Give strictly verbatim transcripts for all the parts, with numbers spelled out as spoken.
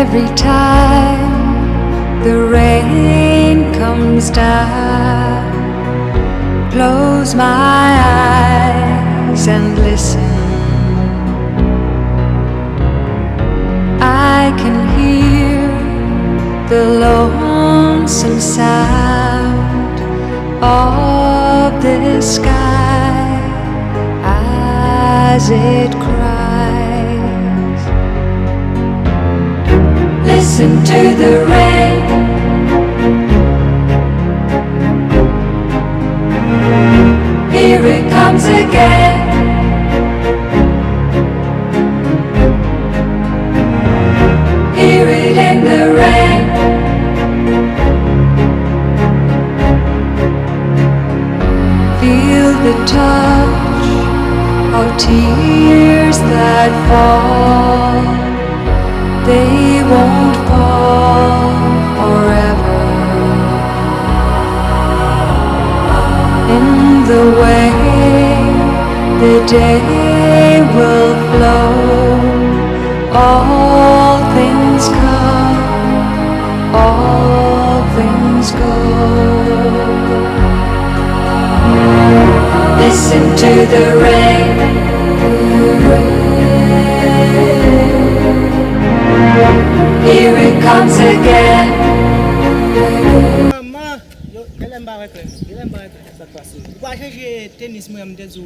Every time the rain comes down, close my eyes and listen. I can hear the lonesome sound of the sky as it cries. Listen to the rain. Here it comes again. Hear it in the rain. Feel the touch of tears that fall. They won't fall forever. In the way the day will flow, all things come, all things go. Listen to the rain. Here it comes again. Manman, yo, genlè m pa wè klè, genlè m pa wè klè. Sa k pase? Ou pa chanje tenis mwen, m te di w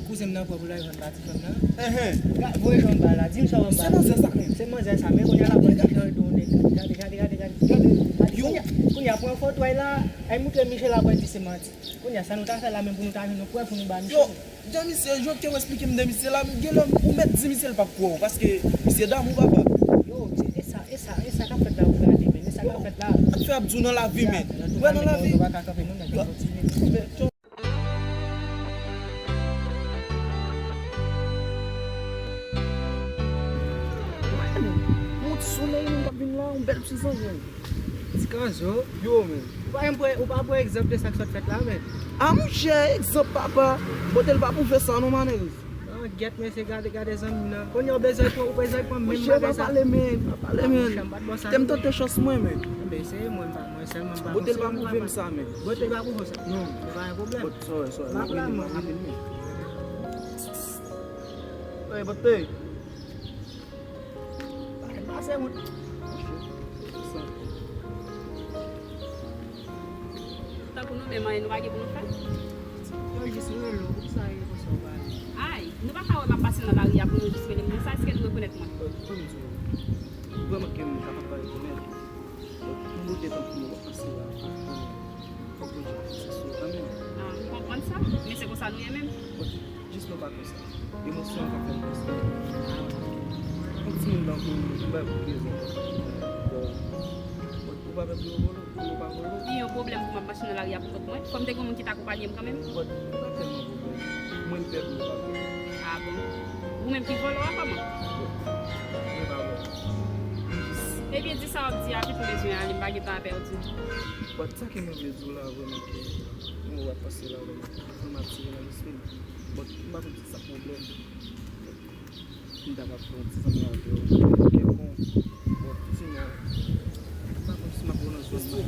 kouzen m nan pran pou l al jwenn pati fanm nan. Enhen. Ga-, voye jan w ba la, di m sa w ap ba. Se manzè sa menm. Se manzè sa, men kounye a l ap pran ti jan l tounen. Gade, gade, gade, gade. Gade. Kounye a, kounye a, pran foto w la, ay moutre Michel ap di se manti. Kounye a, sa nou ta fè la menm pou nou ta jwenn yon prèv pou nou ba misye? Yo, jan misye, jan ke w esplike m de misye la, genlè ou mèt di misye l p ap kwè w, paske misye damou papa. Yo, e, e sa, e sa, e sa k ap fèt la, ou gade, men, e sa k ap fèt la. Sa k fè ap di w nan lavi, men. Ou wè nan lavi. Nou pa ka kanpe, non, nèg yo kontinye. Yon ti solèy menm k ap vin la, yon bèl ti zanj menm. Ti Kanzo. Yo, men. Ou pa menm pran, ou pa pran egzanp de sa k sot fèt la, men. A, monchè, egzanp, papa. Bote l pa pou fè sa, non, maneris. Ah, gyèt, mesye, gade, gade zanmi nan. Kounye a ou bezwen pran, ou bezwen pran menm bagay sa. Monchè, pa pale, men, pa pale, men. Monchè, m pa t ba w sa. Te m tante chans mwen, men. Enben, se mwen, m pa, mwen sèlman m pa. Bote l pa pwouve m sa, men. Bote l pa pwouve w sa. Non. Se pa yon pwoblèm. Bon, sorry, sorry. M ap la, mwen. Hey, bote. Pa, pa se moun. Tankou nou menm, anyen nou pa gen pou nou fè? Yo jis rele w, poukisa rele konsa ou pale? Ay, nou pa ka wè m ap pase nan lari a pou nou jis rele m konsa, èske nou rekonèt mwen? Bon, bon, m di w, vrèman ke m kapab pa rekonèt. Bon, pou nou te tankou nou ap pase la, fòk Bondye pase sou yo kanmenm. Ah, m konprann sa, men se konsa nou ye menm. Bon, jis nou pa konsa. Emosyon an ka fè m konsa. Yon timoun tankou ou, ou bay pou prezan. Bon, ou pa pè pou yo vole w, pou yo pa vole w. Li yon pwoblèm pou m ap mache nan lari a pou kont mwen? Fò m te gen yon moun ki t akonpanye m kanmenm? Bon, ou pa tèlman pwoblèm. Mwen m pè pou yo pa vole w. Ah bon? Ou menm ki vòlè a kòman? Bon, mwen pa vòlè. Ebyen, di sa w ap di a, pitit, m bezwen ale, m pa gen tan a pèdi. Bon, sa ke mwen vle di w la, vrèman, ke mwen wè w ap pase la, vrèman, fè m atire nan lespri m. Bon, m pa konn si sa pwoblèm. M ta ka fè yon ti zanmi avè w. Kèlkonk. Bon, sinon, m pa konn si m ap pran nan zòn nan.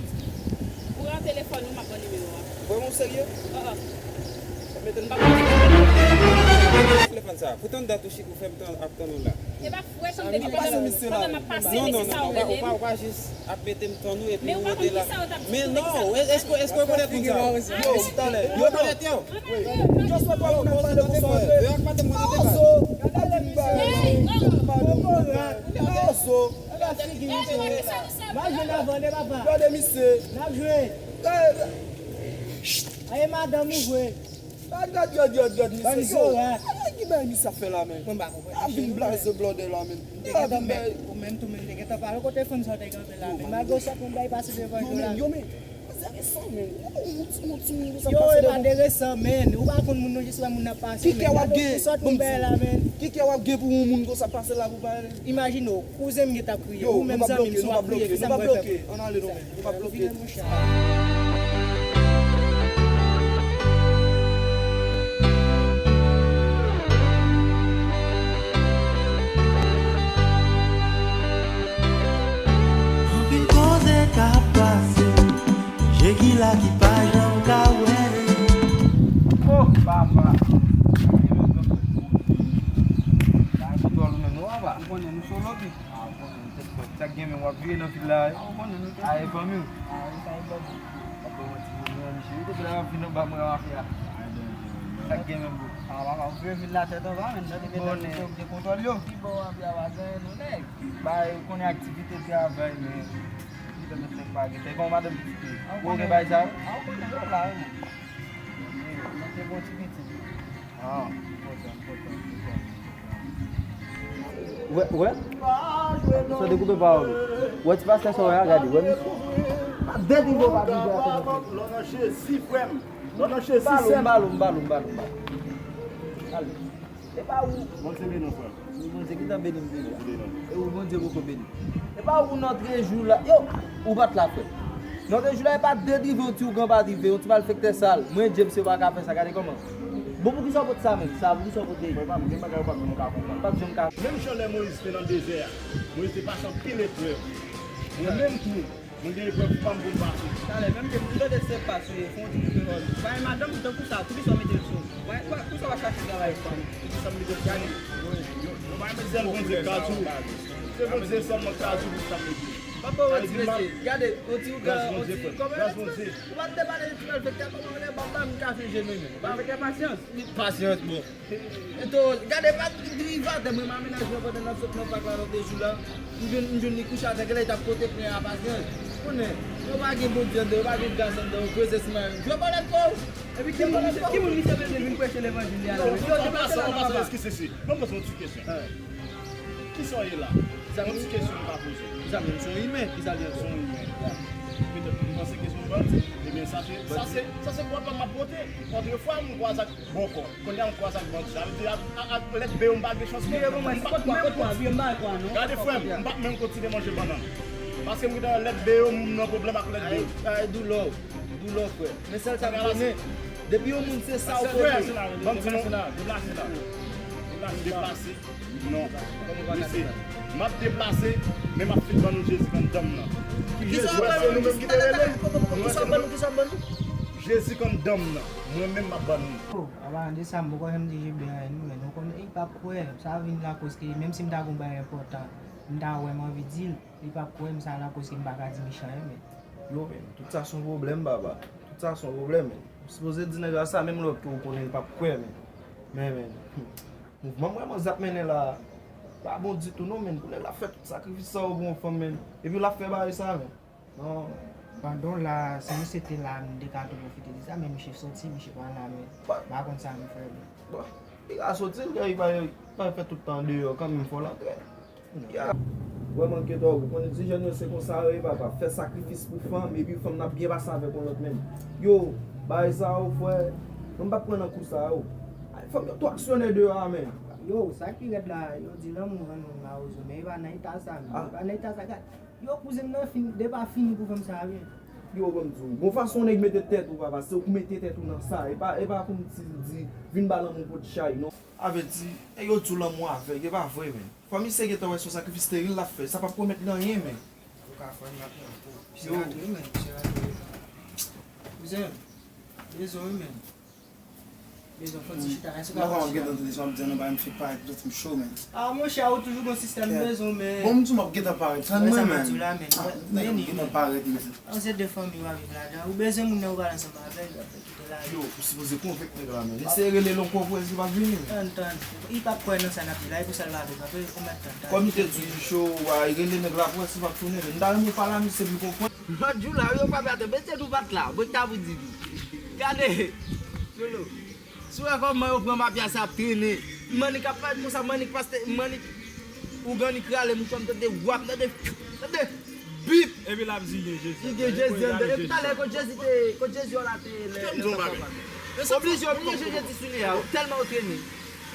Ou ran telefòn ou, m ap ban nimewo a. Vrèman, ou serye? Ah, ah. Mete m pa. Telefòn sa. Poutan dat ou chita ou fè m tan, ap tann ou la. E pa fwè sa m te di pandan, pandan m ap pase, men se sa ou rele m. Ou pa, ou pa jis ap mete m tann ou epi ou rete la. Men non, èske, èske w rekonèt moun sa yo? Yo, talè. Yo rekonèt yo? Just wè pa moun ap pale konsa. Yo ap pale m konsa. Ozo, gade misye. Ozo, gade figi misye. N ap jwenn avan de papa. Gade misye. N ap jwenn. Aye madanm ou vre. Gad, gad, gad, gad, gad, misye. Yo, ki bagay misye ap fè la, men? Mwen pa konprann. Ap vin blaze blòdè la, men. Ou menm tou, men, te gentan pale kote fanm sa w te kanpe la, men. Malgre w sot, mwen bay pase devan yo la. Yo, men, yo, men. Yo, e pa de resan, men. Ou pa konn moun, nou jis wè moun nan pase, men. Ki kè w ap gen? Ou sot, mwen bay la, men. Ki kè w ap gen pou yon moun konsa pase la pou pale? Imajine w, kouzen m gentan kriye. Ou menm zanmi m, si w ap kriye, kisa m pral fè? Ann ale, non, men. Ou pa bloke. Ou konnen nou sou lobi. Ah, ou konnen nou tèt fò. Sa k gen menm w ap vire nan vil la, wi. Ah, ou konnen nou tèt fò. Aye, fanmi w. Ah, wi, sa e bò. W ap ban mwen ti moun nan, misye. Wi, depi la w ap vin anba mwen, w ap fè a. Sa k gen menm, bro? Ah, papa, ou vire vil la tèt anba, menm. Tande, mesye, ou te kontwòl yo. Ki bò w ap fè a, pa gen nou, nèg. Bay, ou konnen aktivite travay, men. Li te met nèg pa gen. Te gon madanm pitit li. Ou gen bay sa yo? Ah, ou konnen yo la, wi, men. Mete bon ti pitit. Ah, enpòtan, enpòtan, enpòtan. Wè, wè. Sa te koupe pawòl ou. Wè ti pastè sa wè a, gade, wè misye. Pa dènye yo pa vin vè atè non. Lò nan Jezi, frè m. Lò nan Jezi, sè m. Balo, balo, balo, balo. Ale. E pa ou. Bondye beni w, frè m. Bondye gentan beni m, beni. Bondye beni w. E ou, Bondye poko beni. E pa ou nan trejou la. Yo, ou pa t la, frè. Nan trejou la, e pa de drive, yon ti ougan pa drive, yon ti malfektè sal. Mwen, James, yo pa ka fè sa, gade kòman. Bon, poukisa w pot sa menm? Sa, poukisa w pot li? Mwen pa, gen bagay ou pa, mwen pa konprann. Pa t janm ka. Menm jan lè Moyiz te nan dezè a, Moyiz te pase anpil eprèv. Mwen menm tou, mwen gen eprèv pa m pou m pase. Talè, menm ke m tande se pa sou fon ti koupe wòl. Bay madanm tankou sa, tout sa w mete l sou. Bay, bay, pou sa w chache travay fanm. Tout sa m mete l sou. Gade. Yo, yo, yo pa met sèl Bondye k ka di w. Se Bondye sèlman k ka di w pou sa m mete. Papa, yon ti mesye. Gade, yon ti ougan, yon ti kòman yo di. Ou pa t te pale de ti malfektè, kòman w lè bab la m ka fè je menm. Malfektè pasyans. Pasyans, bon. Eto, gade, pa t rive atè, mwen, m a menaj mwen pandan n ap sot nan pak la, lòt de jou la. M jwenn, m jwenn li kouche atè, genlè li t ap pote plen a pasyans. Konnen, yo pa gen Bondye anndan, yo pa gen gras anndan, yo kreze sou mwen. Jwe bòlèt pou ou. Epi ki moun misye, ki moun misye bezwen vin preche levanjil li a la? Yo, yo, yo, pase, pase, pase, eskize, si. Ban m poze yon ti kesyon. Kisa w ye la? Yon ti kesyon m ka poze. Kisa m ye? M se yon imen. Kisa l ye ankò? M se yon imen. Petèt ou panse ke se yon bandi. Ebyen, sa se, sa se, sa se pwoblèm m ap pote. Otrefwa, m kwaze ak bòkò. Kounye a, m kwaze ak bandi. Sa vle di, ak, ak, ak lèt B yo, m pa gen chans. Vire pou mwen, se kot kwa, kot kwa, vire m ba kwa, non. Gade, frè m, m p ap menm kontinye manje bannann. Paske m gentan lèt B yo, m nan pwoblèm ak lèt B yo. Ay, ay, doulè w. Doulè, frè. Men sèl sa m konnen, depi yon moun se sa ou konnen. Frè, ban m di nou, deplase la. Deplase. Deplase. Non. Mesye, m ap deplase, men m ap fin ban nou Jezi k anndan m nan. Jezi, wè, se nou menm ki te rele. Kisa w ban nou? Kisa w ban nou? Jezi k anndan m nan. Mwen menm m ap ban nou. Oh, an palan de sa, m poko janm di Gilbert anyen, non, men nou konnen, li p ap kwè. Sa vin lakoz ke, menm si m ta gon bagay enpòtan, m ta wè m anvi di l, li p ap kwè m, sa lakoz ke m pa ka di Micha anyen, men. Yo, men, tout sa se yon pwoblèm, papa. Tout sa se yon pwoblèm, men. Ou sipoze di nèg la sa, menm lòt ke ou konnen, li p ap kwè, men. Men, men, hmm. Mouvman m wè manzè ap mennen la, pa bon ditou, non, men. Pou nèg la fè tout sakrifis sa yo pou yon fanm, men. Epi l ap fè bagay sa, men. Non. Pandan w la, si misye te la, m te ka tou pwofite di sa, men misye soti, misye pa la, men. M pa konn sa m fè, men. Bon, li ka soti, li ka, li pa, li pa fè tout tan andeyò, kanmenm fò l antre. Ya. Vrèman, Ketòg, ou konnen ti jèn yo se konsa yo ye, papa. Fè sakrifis pou fanm, epi fanm nan ap byen pase avèk yon lòt menm. Yo, bagay sa yo, frè, mwen m p ap pran nan kou sa yo. Ay, fanm yo twò aksyonè deyò a, men. Yo, sa ki rèd la, yo di lanmou rann moun mawozo, men e pa nan eta sa, men. E pa nan eta sa, gad. Yo, kouzen nan fin, depa fini pou fanm sa a, men. Yo, ban m di w, gon fason nèg mete tèt ou, papa, se ou k mete tèt ou nan sa. E pa, e pa kòmsi di, vin ba lanmou pot chay, non. Avèti, e yo di w lanmou avèg, e pa vre, men. Fò misye gentan wè se yon sakrifis teren l ap fè, sa p ap pwomèt li anyen, men. Ou ka fè m ap pran pou. Misye radote, men, misye radote. Kouzen, dezole, men. Bezwen fon ti chita, èske w ka fon ti chita? Mwen gentan tande sa w ap di an, non, ba m fèk parèt, tout m cho, men. Ah, monchè, ou toujou gon sistèm bezwen, men. Bon, m di w m ap gentan parèt, tann mwen, men. Nèg ap gentan parèt, men. An se de fanmi w ap viv ladan. Ou bezwen moun nan ou pale ansanm avè l, w ap fè kite la. Yo, ou sipoze konvenk nèg la, men. Eseye rele l ankò pou wè si l p ap vini, men. Tann, tann. Li p ap kwè nan sa n ap di la, e pou sa l pa vle, paske ou mèt tann. Kòm li te di w li cho, w a rele nèg la pou wè si l p ap tounen, men. M ta renmen w pale a misye pou l konprann. Lòt jou la, yo pa pète, mesye nou pa t la, mwen ta pou di li. Gade, Lolo, si w wè kòman yo pran mafya sa ap trennen. Mannik ap parèt konsa, Mannik pastè, Mannik ougan li k rale mouchwa, m tande wap, tande, tande, bip. Epi l ap di gen Jezi. Li gen Jezi anndan. Epi talè kot Jezi te, kot Jezi yo la te lè. Oblije, oblije jete ti soulye a, tèlman yo trennen.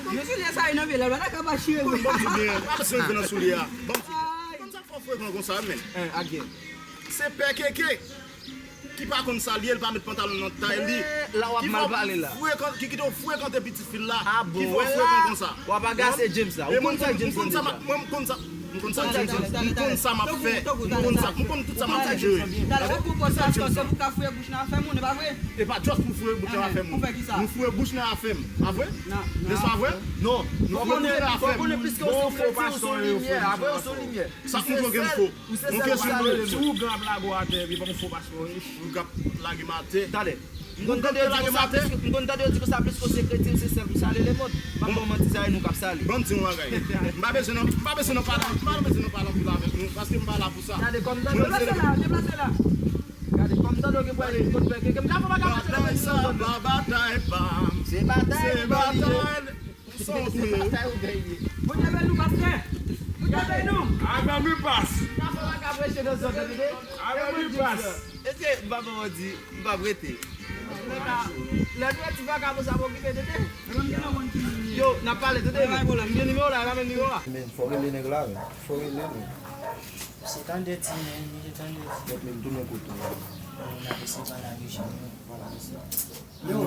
Yo soulye sa, yo nan vye la, pa ta ka pa chire. Bon, bon, di byen, pa bezwen nan soulye a. Bon, di byen. Kòmsa fò frekan konsa, men. Hein, ak gen. Se pè keke. Li pa konn sa l ye, li pa met pantalon nan tay li. Eh, la w ap mal pale la. Ki kite w frekante pitit fi la. Ah bon, ki fè w frekan konsa. W ap agase James la. Ou konn sa James lan deja. Mwen m konn sa, m konn sa James lan. M konn sa m ap fè. M konn sa, m konn tout sa m ap fè, Jerry. Talè ou konprann sa, se pou ka fouye bouch nan afè moun, e pa vre? E pa just pou fouye bouch nan afè moun. Pou fè ki sa? Nou fouye bouch nan afè m. A vre? Nèspa vre? Non. Nou fouye bouch nan afè m. Bon, fo pastè yo fouye bouch nan afè m. Sa k montre ke m fo. Montre sou mwen. Si ou gran ap lage w atè, epi pa m fo pastè wi. Ou k ap lage m atè. Talè. M konn tande yo di konsa plis ke, m konn tande yo di konsa plis ke w se kretyen, se sèl pou sale lemonn. M ap ba w manti sa e nou k ap sale. Ban m di yon bagay. M pa bezwen nan, m pa bezwen nan pale, m pa bezwen nan pale anpil avèk nou, paske m pa la pou sa. Gade kòm tande yo. Deplase la, deplase la. Gade kòm tande yo gen pwale, konn fè ke, ke m ka fè bagay sa, batay sa, pa batay pa m. Se batay, se batay. Sa w touye wi. Bondye beni nou, pastè. Bondye beni nou. Amen, mi pas. N ap fè bagay preche nan zòn nan, tande. Amen, mi pas. Eske m pa fè w di, m p ap rete. Lè nou wè ti vakabon sa, m okipe, tande. Yo, n ap pale, tande. M gen nimewo la, la menm nimewo a. Men, fò w rele nèg la, men. Fò w rele, men. Se tande ti, men, se tande ti. Bon, men, tounen kote w. Bon, n ap eseye pale avè Jimmy. Yo.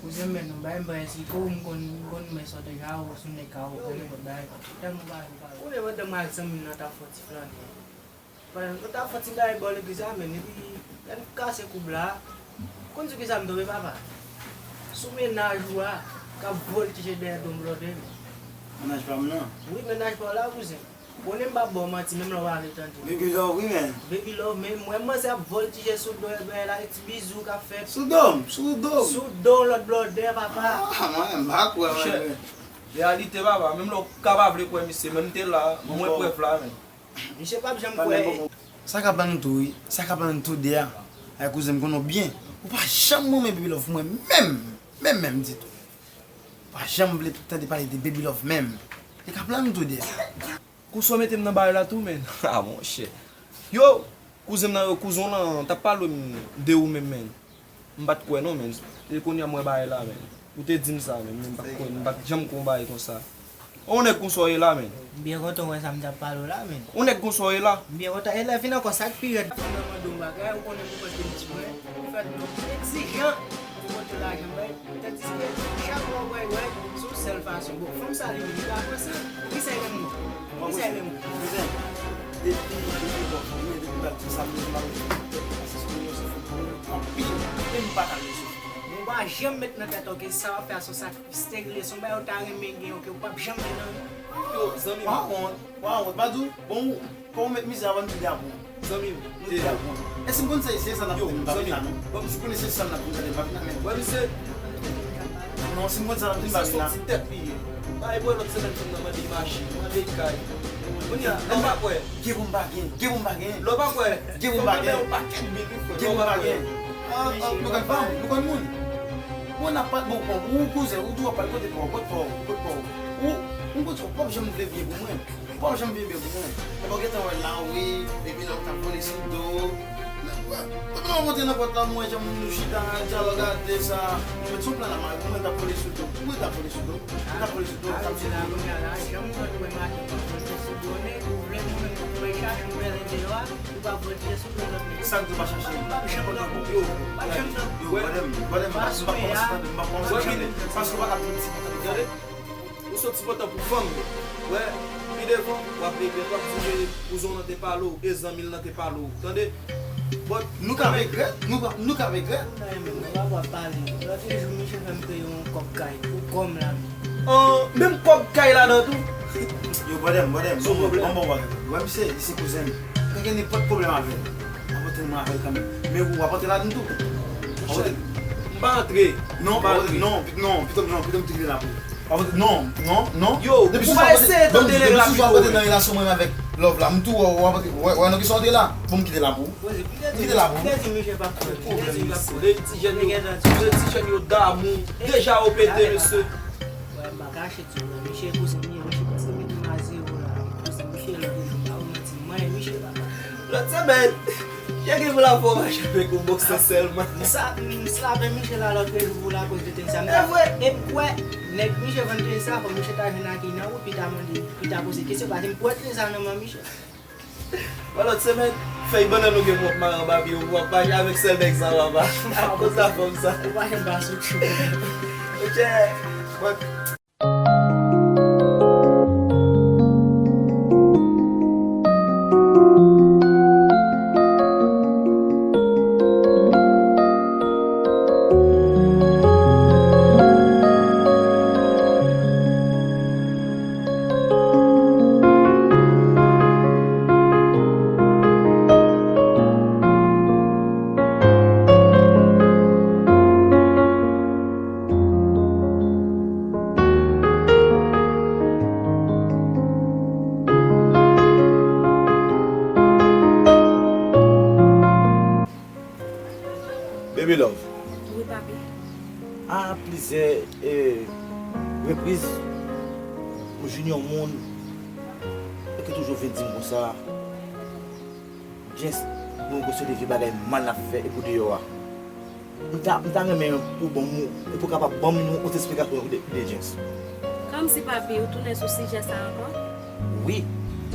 Kouzen m, men, nou bay m bay esplike w, m konn, m konn mwen sòt deja, ou sou nèg ka, ou konn nenpòt bagay. Tèlman ou pa vle pale. Ou konnen pandan mwen ak zanmi m nan t ap fè yon ti flane. Pandan nou t ap fè yon ti bagay bò legliz la, men, epi lè n kase koub la, ou konn sou kisa m tonbe, papa? Sou mennaj ou a, k ap vòltije dèyè do m blòdè, men. Mennaj pa m nan? Wi, mennaj pa w la, kouzen. Konnen m p ap ba w manti, menm lè w pa vle tande. Baby love, wi, men. Baby love, men mwen, m panse ap vòltije sou do, e, la, e ti bizou k ap fèt. Sou do m, sou do m. Sou do lòt blòdè, papa. Ah, mwen, m pa kwè, mwen. Reyalite, papa, menm lè w ka pa vle kwè misye, men m te la, mwen prèv la, men. Misye p ap janm kwè. Sa ka ban nou tou, wi. Sa ka ban nou tou de a. Ay, kouzen, m konnen w byen. Ou pa janm renmen baby love mwen, menm, menm, menm ditou. Ou pa janm vle tande pale de baby love, menm. Li ka ban nou tou de a. Kouzen w mete m nan bagay la tou, men. Ah, monchè. Yo, kouzen m nan, yo, kouzen w lan, t ap pale m de ou menm, men. M pa t kwè non, men. E kounye a m wè bagay la, men. Ou te di m sa, men. Men m pa t kwè, m pa t janm kwè yon bagay konsa. On nèg konsa w ye la, men. M byen kontan wè sa m t ap pale w la, men. On nèg konsa w ye la. M byen kontan. E lè vin ankò, sa k pi rèd. Fanm nan mande w bagay, ou konnen pou mwen te di mwen. Ou fè twòp egzijan pou pote lajan bay. Tandiske chak lè w wè, wè, se yon sèl fason. Bon, fanm sa li menm, li pa avanse. Poukisa li menm non? Poukisa li menm non? Kouzen, depi, depi bon, mwen, depi m pa di sa, mwen, m pa wè tèt mwen pase sou rezo sosyo pou mwen anpil. Men m pa ka rezo. Mwen pa janm met nan tèt ou ke sa w ap fè a se yon sakrifis tèg li ye, se yon bagay ou ta renmen gen, ke ou p ap janm gen nan vi w. Yo, zanmi m. Pa wont, pa wont, pa di w, bon, fò w met mizè avan nou te de a bon. Zanmi m, nou te de a bon. Èske m konn sa, se sa n ap di, m pa vin la non. Bon, si w konnen se sa n ap di, m pa vin la, men. Wè, misye. Non, si m konn sa n ap di, m pa vin la. Se yon ti tèt li ye. Bay bò lòt semèn fanm nan mande machin, mande kay. Kounye a, lè w pa kwè. Gen pou m pa gen, gen pou m pa gen. Lè w pa kwè. Gen pou m pa gen. Gen pou m pa gen. Ah, ah, nou konn fanm, nou konn moun. Bon, n ap pat bon, bon, ou kouzen, ou tou w ap pale kote pa w, kote pa w, kote pa w. Ou, ou kote w, w p ap janm vle byen pou mwen. W p ap janm vle byen pou mwen. Epi w gentan wè la, wi, epi lè w t ap vole sou do. Epi lè w monte nan pòt la, mwen, jan nou chita, dyalòg a de sa. Mwen, sou plan la, mwen, mwen t ap vole sou do. Mwen t ap vole sou do. Mwen t ap vole sou do, sa m sou do. Janm konn wè maten w ap vole sou do, nèg ou vle, mwen, mwen chache mwen lè deyò a. Ou pa pran tire sou do lòt nèg. Sa k di w pa chache? M p ap janm nan pou yo. M p ap janm nan pou yo. Yo, gade m, gade m, m p ap kòmanse tande, m p ap kòmanse tande. Paske w pa ka pran ti pòtan pou fanm. Gade, ou se yon ti pòtan pou fanm. Wè, pi devan, w ap regrèt, w ap di, men kouzen w lan te pale w, e zanmi l lan te pale w. Tande? But, nou ka regrèt, nou ka, nou ka regrèt. Mwen pa pale. Lòt jou, misye fè m peye yon kòb kay pou kò m la menm. An, menm kòb kay ladan tou. Yo, brother m, brother m, ban m, ban m ba w bagay. Wè misye, li se kouzen m. Gen nenpòt pwoblèm avè l, w ap antre mwen avè l kanmenm. Men ou w ap antre ladan tou. W ap antre. M pa antre. Non, non, non, pito, non, pito m te kite la pou ou. W ap antre, non, non, non. Yo, ou pa eseye tande nèg la pito. Depi sou w ap antre nan relasyon mwen avèk Love la, m tou wè w ap antre. Wè, wè nan kisa w antre la. Bon, m kite la pou ou. M kite la pou ou. Pwoblèm, mesye. Ti jèn yo, ti jèn yo damou. Deja yo pete, mesye. Wè, m pa kache di w, mesye, kouzen m ye, mesye, prèske mete m a zewo la. Kouzen, mesye, lòt jou, m pa ou manti, mwen, mesye, papa. Lòt semèn, chèke pou la fò mache avèk yon bòksè sèlman. M sa, m slape misye la lòt jou pou lakoz de tèn sa. E vre. E m kwè, nèg misye vann tèn sa, fò misye ta jwenn ak li nan wout, li ta mande, li ta poze kesyon, paske m kwè tèn sa nan men misye. Bon, lòt semèn, fèy bannann ou gen pou w ap mare anba pye w, pou w ap mache avèk sèl nèg sa, papa. Akoz la fanm sa. Ou pa janm ba sou tchouk. Ok, but Baby love. Wi, papi. A plizyè, eh, repriz, m jwenn yon moun ki toujou vin di m konsa, Jens, bon, gwo se de vye bagay mal n ap fè e pou deyò a. M ta, m ta renmen ou ban m, ou, e pou w kapab ban m yon, yon ti esplikasyon de, de Jens. Kòmsi papi, ou tounen sou sijè sa ankò? Wi,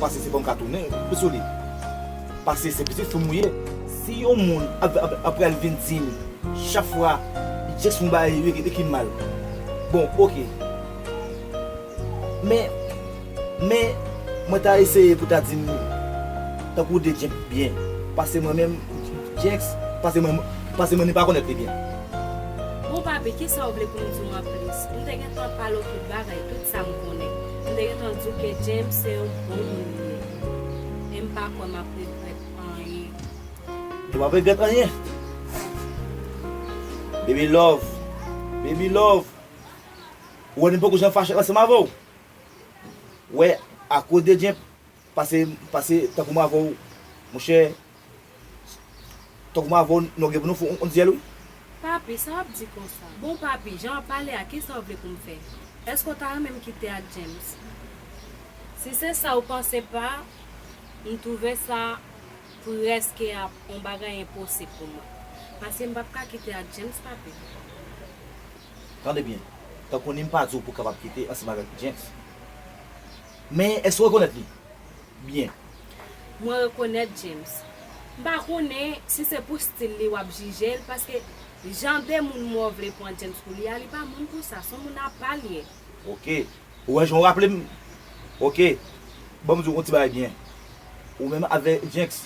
paske se pa m ka tounen sou li. Paske se pitit fi m ou ye. Si yon moun ap, ap, ap pral vin di m chak fwa Jens fè yon bagay e ki, e ki mal. Bon, oke. Men, men, mwen ta eseye pou ta di m tankou de Jenks byen. Paske mwen menm, Jenks, paske mwen, paske mwen menm pa konnèt li byen. Bon, papi, kisa w vle pou m di w anplis? M te gentan pale w tout bagay, tout sa m konnen. M te gentan di w ke James se yon bon moun li ye. E m pa kwè m ap regrèt anyen. Ou p ap regrèt anyen. Baby love. Baby love. Ou wè, nou poko janm fache ansanm avè w. Wè, akoz de Jenks, pase, pase tankou mwen avè w, monchè, tankou mwen avè w, nou gen pou nou fè yon dyèl, wi. Papi, sa w ap di konsa? Bon, papi, jan w ap pale a, kisa w vle pou m fè? Èske w ta renmen m kite ak James? Si se sa w panse pa, m twouve sa prèske ap yon bagay enposib pou mwen. Paske m p ap ka kite ak James, papi. Tande byen, tankou ni m pa di w pou w kapab kite ansanm avèk Jenks. Men, èske w rekonèt li byen? Mwen rekonèt James. M pa konnen si se pou stil li w ap jije l, paske jan de moun mwen vle pran James pou li a, li pa moun konsa, se yon moun apa l ye. Oke. Ou wè jan w raple m? Oke. Ban m di w yon ti bagay byen. Ou menm avèk Jenks,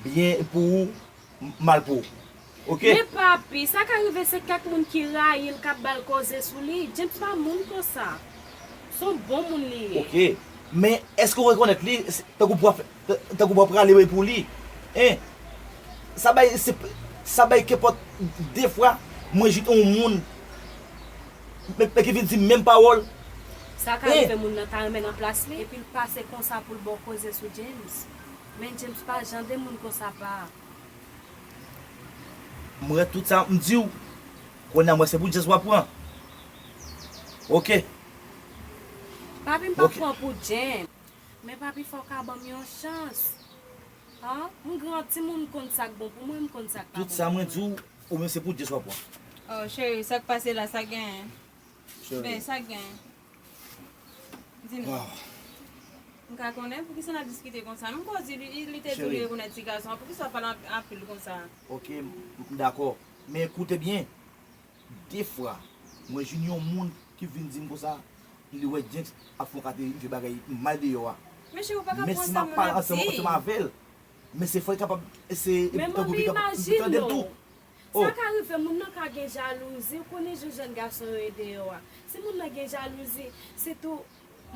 byen pou ou, m-, mal pou ou. Oke? Men papi, sa ka rive se kèk moun ki rayi l k ap ba l koze sou li. James pa moun konsa. Se yon bon moun li ye. Oke. Men èske w rekonèt li tankou pou w ap, tankou pou w ap rale pou li? Hein? Sa bay, se, sa bay kenpòt de fwa mwen jwenn yon moun men, men ki vin di m menm pawòl. Sa ka rive moun nan ta renmen nan plas li, epi l pase konsa pou l ba w koze sou James. Men James pa jan de moun konsa pa. M wè tout sa m di w. Kounye a m wè se pou James w ap pran. Oke. Papi, m p ap pran pou James. Men papi, fò w ka ban m yon chans. An? M gran timoun, m konn sa k bon pou mwen, m konn sa k pa bon pou mwen. Tout sa mwen di w, ou menm se pou James w ap pran. Oh, cheri, sa k pase la, sa k genyen? Cheri. Ben, sa k genyen? Di m. M ka konnen poukisa n ap diskite konsa? M koz li, li te di li rekonèt ti gason an. Poukisa w ap pale anp-, anpil konsa? Oke, m, m dakò. Men koute byen. De fwa, mwen jwenn yon moun ki vin di m konsa, li wè Jenks ap fè yon kate vye bagay mal deyò a. Men cheri, ou pa ka pran sa moun ap di. Men si m ap pale ansanm, ansanm avè l, men se fò li kapab, se, tankou li kapab tande m tou. Sa ka rive, moun nan ka gen jalouzi, ou konnen jan jèn gason yo ye deyò a. Si moun nan gen jalouzi, sitou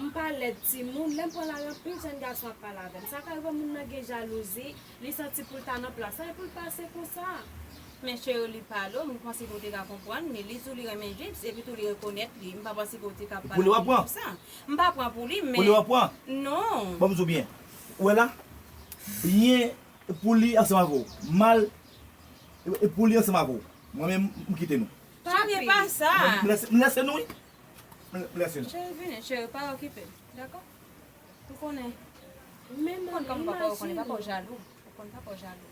m pa lèd timoun, lè m pran lari anpil jèn gason ap pale avè m. Sa ka rive moun nan gen jalouzi, li santi pou l ta nan plas la, epi l pase konsa. Men cheri, li pale w, m panse ke w te ka konprann li, li di w li renmen James, epi tou li rekonèt li. M pa panse ke w te ka pale avè li konsa. Pou li w ap pran? M pa pran pou li, men. Pou li w ap pran? Non. Bon, m di w byen. Ou wè la? Byen pou li ansanm avè w. Mal e, e pou li ansanm avè w. Mwen menm, m kite nou. Papi, e pa sa. M lèse, m lèse nou, wi. M, m lèse nou. Cheri, vini, cheri, pa okipe l, dakò? Ou konnen. Ou konn kòman papa w, ou konnen papa w jalou. Ou konn papa w jalou.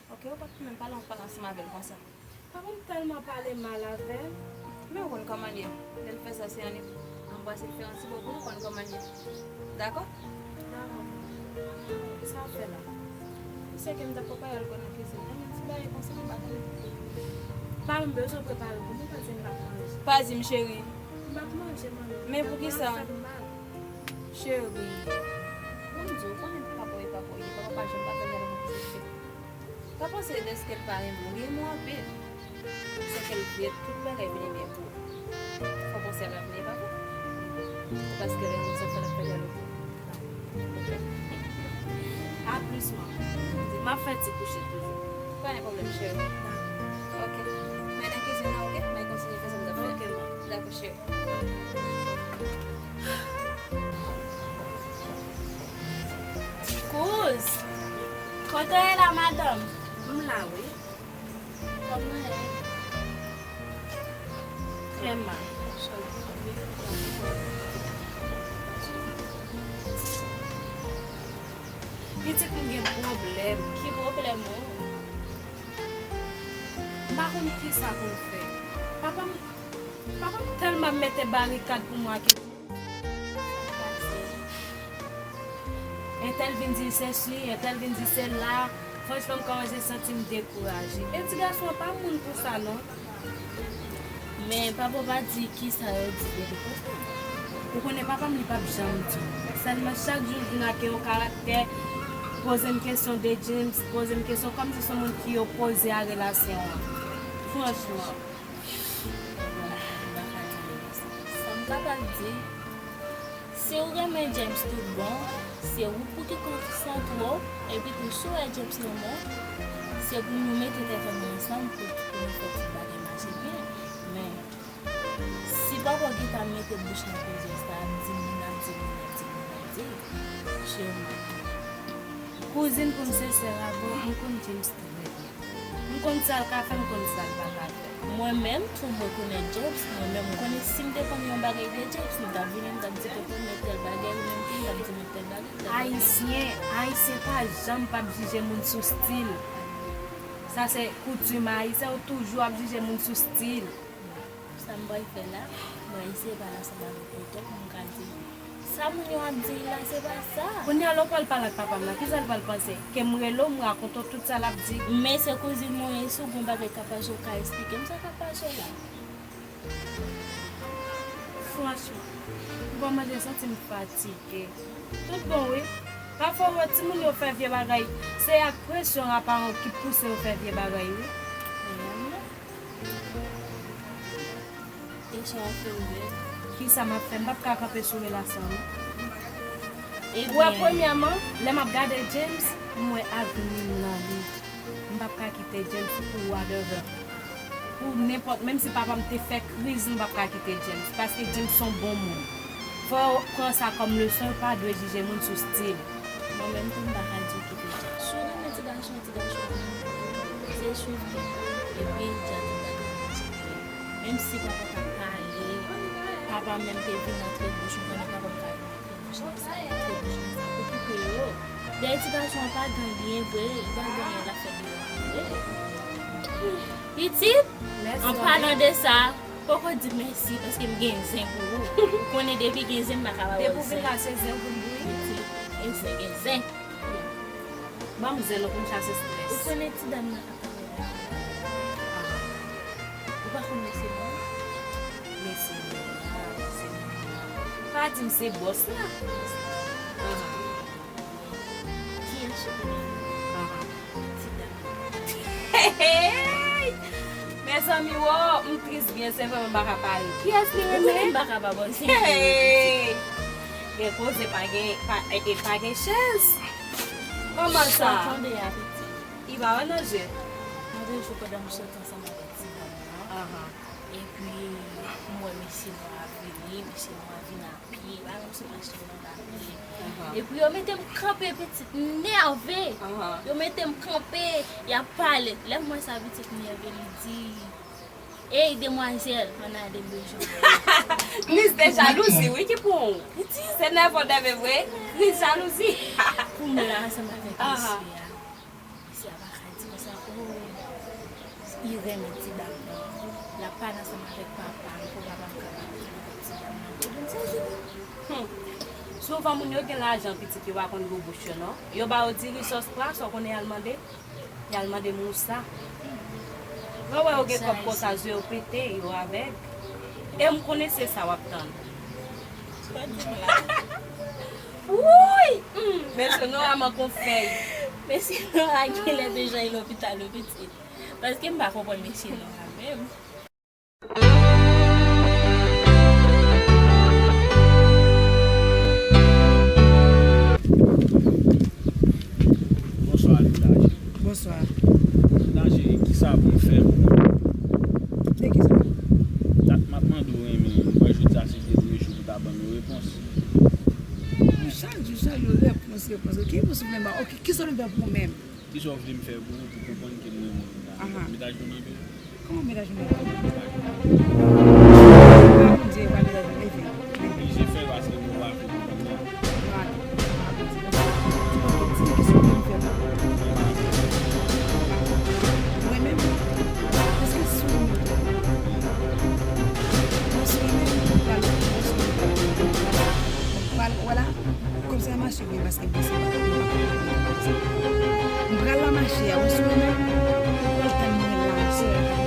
Oke, ou pa t menm pale, pale ansanm avè l konsa. Papa m tèlman pale mal avè m. Men ou konn kòman l ye. Lè l fè sa, se annik anbrase l, fè yon ti bobo, ou konn kòman l ye. Dakò? Dakò. Sa w fè la? Ou se ke m t ap prepare alkòl nan kizin nan, men ti bagay konsa m pa konn. Pa m bezwen prepare pou mwen, paske m p ap manje. Pa di m, cheri. M p ap manje, manmi. Men poukisa? Sa fè m mal. Cheri. Bon, m di w, ou konnen papa w e papa w ye, papa pa janm pa fè gade mwen kizin. Pa panse dèske l pa renmen w, li renmen w anpil. Se ke l vle tout bagay vini byen pou ou. Fò w panse a lavni, pa vre? Se paske l renmen w sa fè l ap fè dyalòg pou ou. A plis, manmi. M ap fè ti kouche toujou. Pa gen pwoblèm, cheri. Ok. Men nan kizin nan, ok? Men kontinye fè sa m t ap fè. Ok, manmi. Dakò, cheri. Kouz, kote w ye la, madanm? M la, wi. Kòman w ye? Trè mal. Pitit, m gen pwoblèm. Ki pwoblèm ou? M pa konn kisa pou m fè. Papa m, papa m tèlman mete barikad pou mwen ke Entèl vin di sesi, entèl vin di sela. Franchman, m kòmanse santi m dekouraje. E ti gason an pa moun pou sa, non. Men papa w pa di kisa yo di depi konsa. Ou konnen papa m, li p ap janm di. Sèlman chak jou l vin ak yon karaktè, poze m kesyon de James, poze m kesyon kòmsi se yon moun ki opoze a relasyon an. Franchman. Sa m kapab di, si w renmen James tout bon, se ou pou ki konsantre w, epi tou si w wè James renmen w, se pou nou mete tèt ann ansanm pou, pou nou fè ti bagay mache byen. Men, si papa w gentan mete bouch nan koze sa, ap di moun, ap di moun, ap di moun, ap di, cheri, kouzin, pou m sensè avè w, m konn James trè byen. M konn sa l ka fè, m konn sa l pa ka fè. Mwen menm tou, mwen konnen James, mwen menm, m konnen si m te konn yon bagay de James, m t ap vini, m t ap di, "Tonton, men tèl bagay, ou menm tou, m t ap di, men tèl bagay, tèl bagay." Ayisyen, Ayisyen pa janm p ap jije moun sou stil. Sa se koutim Ayisyen, ou toujou ap jije moun sou stil. Sa m pral fè la, mwen eseye pale ansanm avèk tonton pou m ka di, sa moun yo ap di la, se pa sa. Kounye a, lè w pral pale ak papa m la, kisa l pral panse? Ke m rele w, m rakonte w tout sa l ap di? Men se kouzin mwen ye, si w gen yon bagay k ap pase, w ka esplike m sa k ap pase w la. Franchman, m kòmanse santi m fatige. Tout bon, wi. Pafwa, w wè timoun yo fè vye bagay, se ak presyon a paran ki pouse yo fè vye bagay, wi. Reyèlman. E sa w ap fè ouvè? Kisa m ap fè? M p ap ka kanpe sou relasyon an, non. Ou wè, premyèman, lè m ap gade James, m wè avni m nan li. M p ap ka kite James pou whatever. Pou nenpòt, menm si papa m te fè kriz, m p ap ka kite James. Paske James se yon bon moun. Fò yo pran sa kòm leson, yo pa dwe jije moun sou stil. Mwen menm tou, m pa ka di w kite James. Si w renmen ti gason, ti gason an, se swiv li. Epi, djadi bagay yo di li. Menm si papa t ap pale, papa menm te vin antre bouch, ou konnen papa m ka vin antre bouch konsa, antre bouch konsa, okipe yo. Dèyè ti gason an pa gen anyen vre, li pa gen anyen l ap fè deyò a vre. Pitit, an palan de sa, poko di mèsi paske m gen zen pou ou. Ou konnen depi gen zen, m pa ka pa ba w zen. Depi w vin la, se zen ou vin bouyi. Pitit, gen zen, gen zen. Ban m zen non pou m chase strès. Ou konnen ti dam nan k ap pale la? Aha. Ou pa konn mesye nwa? Mesye nwa, mesye nwa. Pa di m se bòs la. Aha. Kiyès ou konnen? Aha. Ti dam nan. Hey, hey! Mezanmi, wo, m tris byen sevre, mwen pa ka pale. Kiyès li renmen? Ou konnen m pa ka pa bòs. Hey! Gen koze, pa gen, pa, e, e pa gen chèz. Kòman sa? Sa w tande a, pitit? Li pa wè nan je. Mwen te jwe pandan m sot ansanm avèk ti dam nan. Aha. Epi, m wè mesye nwa a vini, mesye nwa a vin a pye, pa yon ti machin nan pa pye. Aha. Epi yo mete m kanpe, pitit, m nève. Aha. Yo mete m kanpe, y ap pale. Lè m wè sa, pitit, m nève, li di, "Ey, demwazèl, ann ale, m bezwen wè w." Kris de jalouzi, wi, ki pran w. Pitit. Se nève w nève vre, kris jalouzi. Pou m la ansanm avèk mesye a. Mesye a pa ka di konsa, oh, li renmen ti dam nan. L ap pale ansanm avèk papa l, pou papa l kapab di l ti dam nan. Ou konn sezi wi. Hmm. Souvan moun yo gen lajan pitit yo pa konn gwo bouch yo non. Yo ba yo diri sòs pwa, sa w konnen y al mande? Y al mande mousa. Lè w wè yo gen kòb konsa, zye yo pete, yo avèg. E m konnen se sa w ap tann. Wouy! Mesye Nora manke yon fèy. Mesye Nora genlè te jwenn lopital wi pitit. Paske m pa konprann mesye Nora menm. Bonswa Linda cheri. Bonswa. Linda cheri, kisa pou m fè pou ou? De kisa? Dat m ap mande w renmen, m kwè jodi a se dènye jou pou w ta ban m yon repons. Chak jou, chak jou, repons, repons. Ki repons ou vle ba? Ok, kisa w vle fè pou ou menm? Kisa w vle m fè pou ou pou konprann ke m renmen w Linda? Medaj nou nan men w. Kòman medaj nou nan men w? Bondye pa medaj nou, leve. Oblije fè paske nou pa vle konprann. Mwen menm, èske sou mwen menm, mwen sou mwen menm, mwen pral, mwen sou mwen menm. Mwen pral, wala, kòmsi a mache vre paske mwen se mwen. Mwen pral la mache a, mwen sou mwen menm, mwen tann mwen la, mwen sou mwen menm.